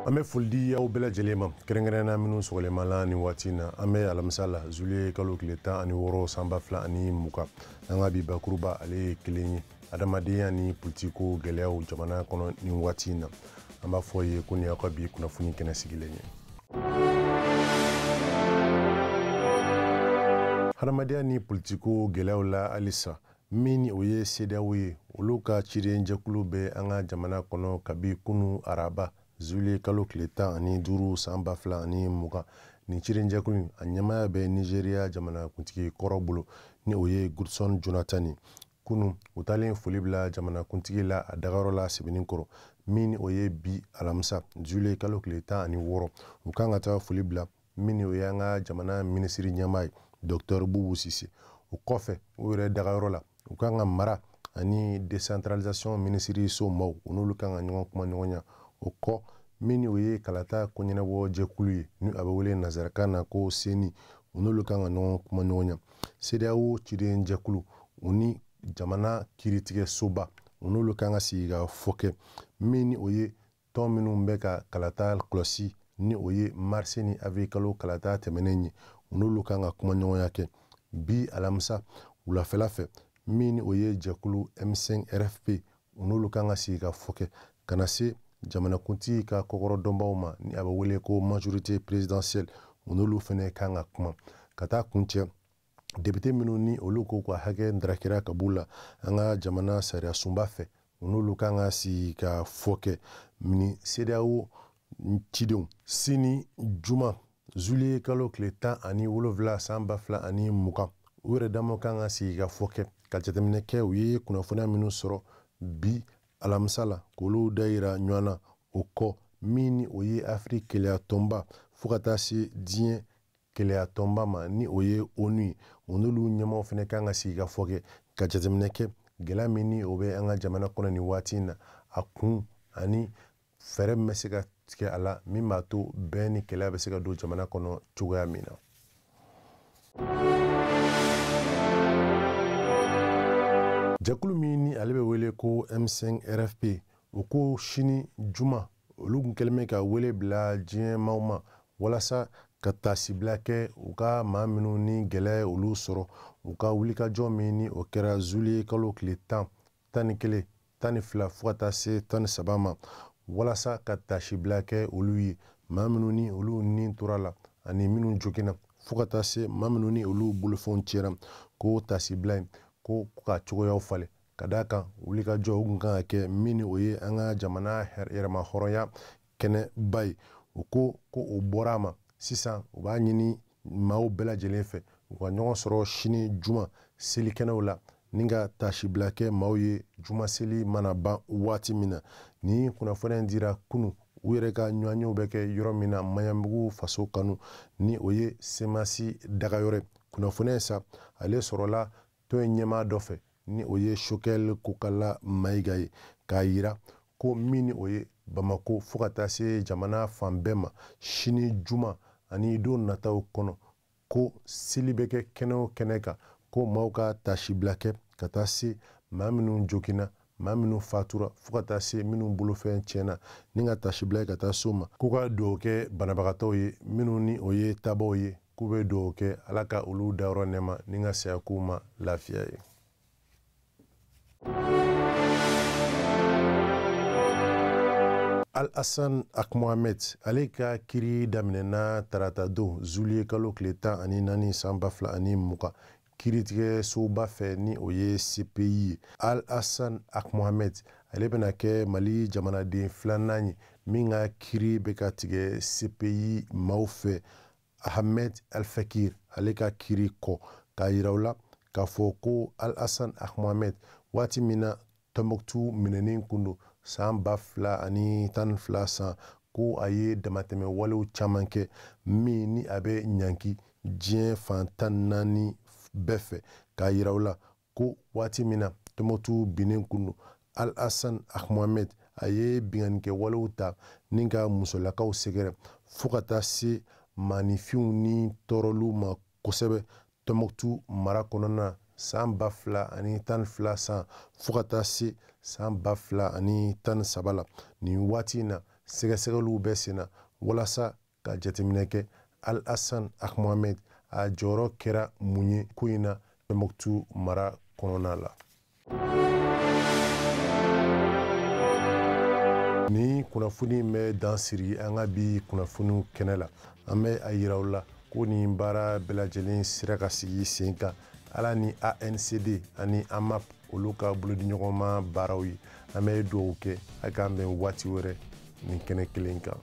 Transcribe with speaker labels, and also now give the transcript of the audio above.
Speaker 1: An bɛ foli di aw bɛɛ lajɛlen ma, kɛrɛnkɛrɛnnenya minnu sɔgɔlen la nin waati in na. An bɛ alamisa la, zuliye kalo tile 16 san 2020. An ka bi bakuruba ale ye kelen ye, adamadenya ni politiko gɛlɛyaw jamana kɔnɔ nin waati in na. An b'a fɔ ye ko nin y'aw ka bi kunnafoni kɛnɛ sigilen ye. Hadamadenya ni politiko gɛlɛyaw la halisa, min o ye CEDEAO ye, olu ka cidenjɛkulu bɛ an ka jamana kɔnɔ kabi kunu araba zuliye kalo tile 15 san 2020. Nin cidenjɛkulu a ɲɛmaaya bɛ Nigeriya jamanakuntigi kɔrɔ bolo, ni o ye Goodson Jonathan ye. Kunu u taalen foli bila jamanakuntigi la a dagayɔrɔ la Sebenikɔrɔ, min o ye bi alamisa zuliye kalo tile 16. U kan ka taa foli bila min o ye an ka jamana minisiri ɲɛmaa ye, Docteur Boubou Cissé. O kɔfɛ u yɛrɛ dagayɔrɔ la, u kan ka mara ani décentralisation minisiri so maaw, u n'olu kan ka ɲɔgɔn kuma ɲɔgɔnya. O kɔ, min o ye kalata koɲɛnabɔ jɛkulu ye, ni a bɛ wele nansarakan na ko CENI, u n'olu kan ka ɲɔgɔn kuma ɲɔgɔnya. CEDEAO ciden jɛkulu, u ni jamana kiiritigɛsoba, u n'olu kan ka sigi ka fɔ kɛ, min o ye tɔn minnu bɛ ka kalata kɔlɔsi, ni o ye marisi ni avril kalo kalata tɛmɛnen ye, u n'olu kan ka kuma ɲɔgɔnya kɛ bi alamisa wulafɛla fɛ. Min o ye jɛkulu M5 RFP, u n'olu kan ka sigi ka fɔ kɛ ka na se jamanakuntigi ka kɔkɔrɔdɔnbaw ma, ni a bɛ wele ko majorité présidentielle, u n'olu fɛnɛ kan ka kuma ka taa kuncɛ député minnu ni olu ko ka hakɛ darakira ka b'u la an ka jamana sariya sunba fɛ, u n'olu kan ka sigi ka fɔ kɛ. Ni CEDEAO cidenw sini juma zuliye kalo tile 17 san 2020, u yɛrɛ damaw kan ka sigi ka fɔ kɛ ka jateminɛ kɛ u ye kunnafoniya minnu sɔrɔ bi alamisa la, k'olu da yira ɲɔgɔn na. O kɔ, min ni o ye Afiriki keleya tɔnba fo ka taa se diɲɛ keleya tɔnba ma, ni o ye ONU ye, o n'olu ɲɛmaaw fɛnɛ kan ka sigi ka fɔ kɛ ka jateminɛ kɛ gɛlɛya min ni o bɛ an ka jamana kɔnɔ nin waati in na, a kun ani fɛɛrɛ min bɛ se ka tigɛ a la min b'a to bɛn ni kɛlɛ bɛ se ka don jamana kɔnɔ cogoya min na. Jɛkulu min ni ale bɛ wele ko M5 RFP, o ko sini juma olu kun kɛlen bɛ ka wele bila diɲɛ maaw ma walasa ka taasibila kɛ u ka maa minnu ni gɛlɛya olu sɔrɔ u ka wulikajɔ min ni o kɛra zuliye kalo tile 10, 11, 12 fo ka taa se 13 ma, walasa ka taasibila kɛ olu ye, maa minnu ni olu ni tora la ani minnu joginna fo ka taa se maa minnu ni olu bolofɛnw tiɲɛna, ko taasibila in ko ka cogoyaw falen ka d'a kan wulikajɔ o kun kan ka kɛ min ni o ye an ka jamana yɛrɛmahɔrɔnya kɛnɛba ye. U ko ko o bɔra a ma sisan, u b'a ɲini maaw bɛɛ lajɛlen fɛ u ka ɲɔgɔn sɔrɔ sini juma selikɛnɛw la ni ka taasibila kɛ maaw ye juma seli mana ban waati min na. Ni kunnafoniya in dira kunu, u yɛrɛ ka ɲɔgɔnyew bɛ kɛ yɔrɔ min na, Maɲanbugu faso kanu, ni o ye Semasi dagayɔrɔ ye. Kunnafoniya in sa, ale sɔrɔla tɔn in ɲɛmaa dɔ fɛ, ni o ye Choguel Kokalla Maïga ye, k'a yira ko min ni o ye Bamako fo ka taa se jamana fan bɛɛ ma sini juma ani don nataw kɔnɔ, ko seli bɛ kɛ kɛnɛ o kɛnɛ kan, ko maaw ka taasibila kɛ ka taa se maa minnu joginna, maa minnu fatura fo ka taa se minnu bolofɛn tiɲɛna, ni ka taasibila kɛ ka taa so ma, k'u ka dugawu kɛ banabagatɔw ye minnu ni o ye tabaw ye, k'u bɛ dugawu kɛ Ala ka olu dayɔrɔ nɛɛma ni ka saya k'u ma lafiya ye. Al-Hassan Ag Mohamed ale ka kiri daminɛna tarata don zuliye kalo tile 14 san 2020 kiiritigɛsoba fɛ, ni o ye CPI ye. Al-Hassan Ag Mohamed ale bɛna kɛ Mali jamanaden filanan ye min ka kiri bɛ ka tigɛ CPI maaw fɛ, Ahmed Al-Fakir ale ka kiri kɔ, k'a yira u la k'a fɔ ko Al-Hassan Ag Mohamed waati min na Tombouctou minɛnen kun don san 2012 san, ko a ye damatɛmɛ walew caman kɛ min ni a bɛ ɲanki diɲɛ fan 14 bɛɛ fɛ, k'a yira u la ko waati min na Tombouctou binnen kun don, Al-Hassan Ag Mohamed a ye binkannikɛ walew ta ni ka musolakaw sɛgɛrɛ fo ka taa se maaninfinw ni tɔɔrɔliw ma kosɛbɛ Tombouctou mara kɔnɔna na san 2012 san fo ka taa se san 2013 la. Nin waati in na Sɛgɛsɛgɛliw bɛ sen na walasa ka jateminɛ kɛ Al-Hassan Ag Mohamed a jɔyɔrɔ kɛra mun ye ko in na Tɔnbɔkutu mara kɔnɔna la. Ni kunnafoni in bɛ dan siri an ka bi kunnafoniw kɛnɛ la. An bɛ a yira aw la ko nin baara bɛɛ lajɛlen sera ka sigi sen kan ala ni ANCD ani AMAP olu ka bolodiɲɔgɔnma baaraw ye. An bɛ dugawu kɛ a k'an bɛn waati wɛrɛ nin kɛnɛ kelen kan.